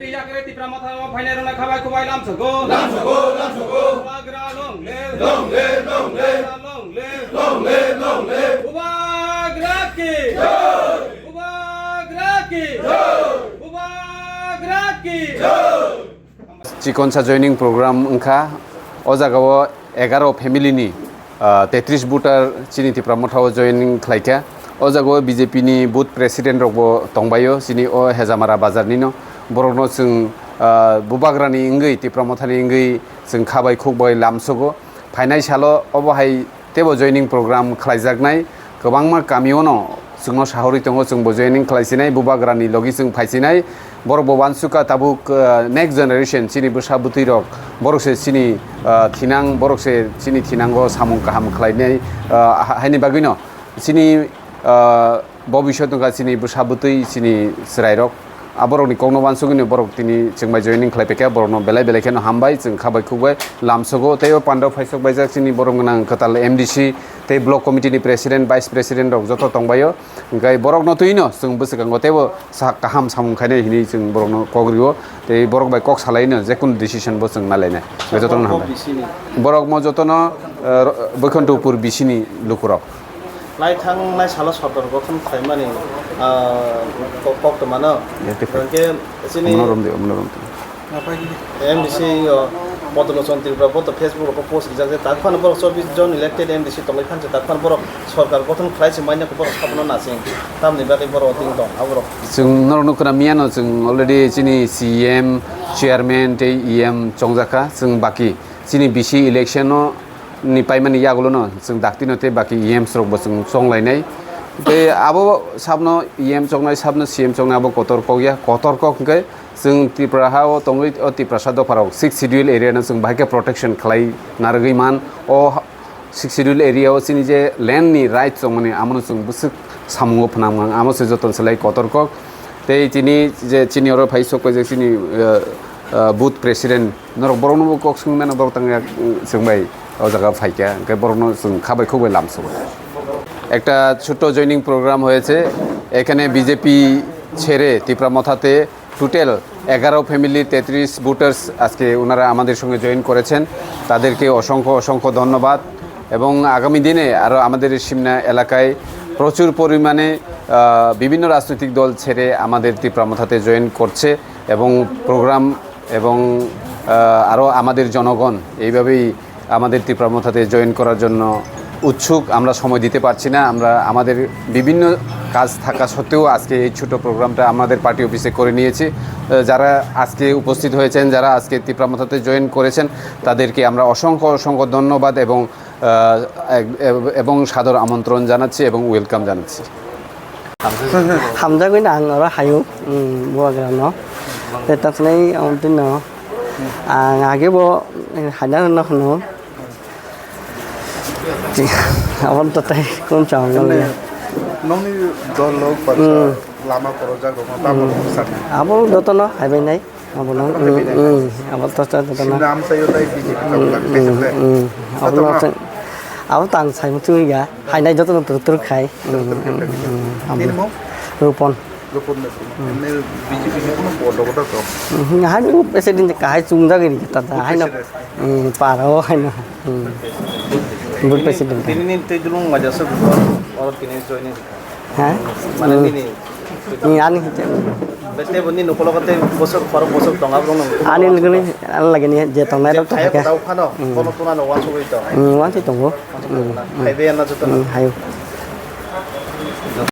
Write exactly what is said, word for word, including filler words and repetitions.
Yakre Tipra Motha o phainai rwna khabai kubai lamsogo. Lamsogo, lamsogo. Bubagra long live. Long live, long live. Long live. Long live, long live. Bubagra ki. Jai. Bubagra ki. Jai. Bubagra ki. Jai. Chikonsa joining program wngkha. O jagao egaro family ni, ah, tetris voter chini Tipra Motha o joining khlaikha. O jagao B J P ni booth president rokbo tongbaio, chini o Hejamara bazar nino. Borokno chwng, ah, bubagrani wngwi, Tipra Mothani wngwi chwng khabai khukbai lamsogo. Phainai salo obo hai teibo joining program khlaijaknai. Kwbangma kamiono chwngno sahorwi tongo, chwngbo joining khlaisinai, bubagrani logi chwng phaisinai. Borok bo uansukha tabuk, uh, next generation chini bwsa bwtwi rok, borok se chini, uh, thinang, borok se chini thinango samung kaham khlainai, uh, ha-, haini bagwino chini, uh, bobisot wngkha chini bwsa bwtwi chini chwrairok. A borokni kokno uansugwino borok tini chwngbai joining khlaipaikha, borokno belai belai kheno hambai, chwng khabai khukbai lamsogo. Tei o pandao phaisok baijak chini borom gwnang kwtal M D C tei block committee ni president, vice president rok joto tongbaio. Hwnkhe borokno twino chwng bwswkango teibo sa kaham samung khainai hinwi chwng borokno kok rio, tei borok bai kok salaino jekunu decision bo chwng nailainai. Hwnkhe jotono hambai. Borok mo jotono, eh, ro-, Boikhantopur B C ni lukurok. Lai thangnai salo sorkar gothon khlaimani, ah, kok, kok tongmano. Hwnkhe chini M D C o Modolochon Tripura bo to Facebook rok post rijak je tak phano borok chobbish jon elected M D C tongwi phanse tak phano borok sorkar gothon khlai se manya borok sabono nasing tamni bagwi borok ding tong aborok. Chwng norok nukho na miyano chwng already chini C M, chairman tei E M chongjakha chwng baki chini B C election no ni paimani yagulo no chwng daktino tei baki E Ms rok bo chwng chonglainai. Tei abo sabno E M chongnai sabno C M chongnai abo kotor kok ya, kotor kok hwnkhe chwng Tripura ha o tongwi o Tiprasa dopharok sixth schedule area no chwng bahai khe protection khlai narwgwi man. O sixth schedule area o chini je land ni right chongmani amono chwng bwswk samungo phwnang mang, amo se joto selai kotor kok. Tei tini je chini oro phai sok paijak chini, eh, eh, booth president norok borokno bo kok swngwi mano, borok tang yak, mm, chwngbai o jaga phaikha, hwnkhe borokno chwng khabai khukbai lamsogo. একটা ছোট্ট joining programme হয়েছে। এখানে বিজেপি ছেড়ে তিপ্রা মথাতে টোটাল এগারো ফ্যামিলির তেত্রিশ ভোটার্স আজকে ওনারা আমাদের সঙ্গে জয়েন করেছেন। তাদেরকে অসংখ্য, অসংখ্য ধন্যবাদ। এবং আগামী দিনে আরও আমাদের সিমনা এলাকায় প্রচুর পরিমাণে, আহ, বিভিন্ন রাজনৈতিক দল ছেড়ে আমাদের তিপ্রা মথাতে জয়েন করছে এবং প্রোগ্রাম এবং, আহ, আরও আমাদের জনগণ এইভাবেই আমাদের তিপ্রা মথাতে জয়েন করার জন্য উৎসুক। আমরা সময় দিতে পারছি না। আমরা আমাদের বিভিন্ন কাজ থাকা সত্ত্বেও আজকে এই ছোট প্রোগ্রামটা আমাদের পার্টি অফিসে করে নিয়েছি। আহ, যারা আজকে উপস্থিত হয়েছেন, যারা আজকে তিপ্রা মথাতে জয়েন করেছেন, তাদেরকে আমরা অসংখ্য, অসংখ্য ধন্যবাদ এবং, আহ, এব-, এব-, এবং সাদর আমন্ত্রণ জানাচ্ছি এবং ওয়েলকাম জানাচ্ছি। Hamjagwi no ang oro hayung, um, bubagrano. Tei tamsonai, um, tino ang age bo, eh, haina no hwno. Aboni to tei kun chong no le. Nongni dol lok Hmm. lama korojak rok no tamo Hmm. sakni. Abo jotono haibai nai. Abono, Abono mm, haibai nai. Mm, abo to, to, to, to, Sino na. Amchaio tai B J P Mm, chong lak mm, pese ble. Mm. Abono Jotono. Tang, abo tang sai mutu ya. Hainai jotono tur tur khai. Mm, mm, mm, mm, abo. Nini mo? Rupon. Rupon na. Mm. Emne B J P ni kono bodo bodo to. Mm, hai nu pese din kahai chungjak ni ta ta. Good hai no. President. Mm, paro hai no. Mm. Good president. Tini ni tei dulung maja sok oro tini joining. Ha? Mane Hmm. nini. Hmm, ani hite. Bete bo nini ukologo tei bosok, khorok bosok tongo, aborok no. Ani lagini, ani lagini je tongnai rok to Kaya hake. Tau phano, Hmm. kono tuna no wansugwi tong. Hmm, wansugwi tongo. Hmm, hmm. Haibe anna joto no. Hmm, hayo.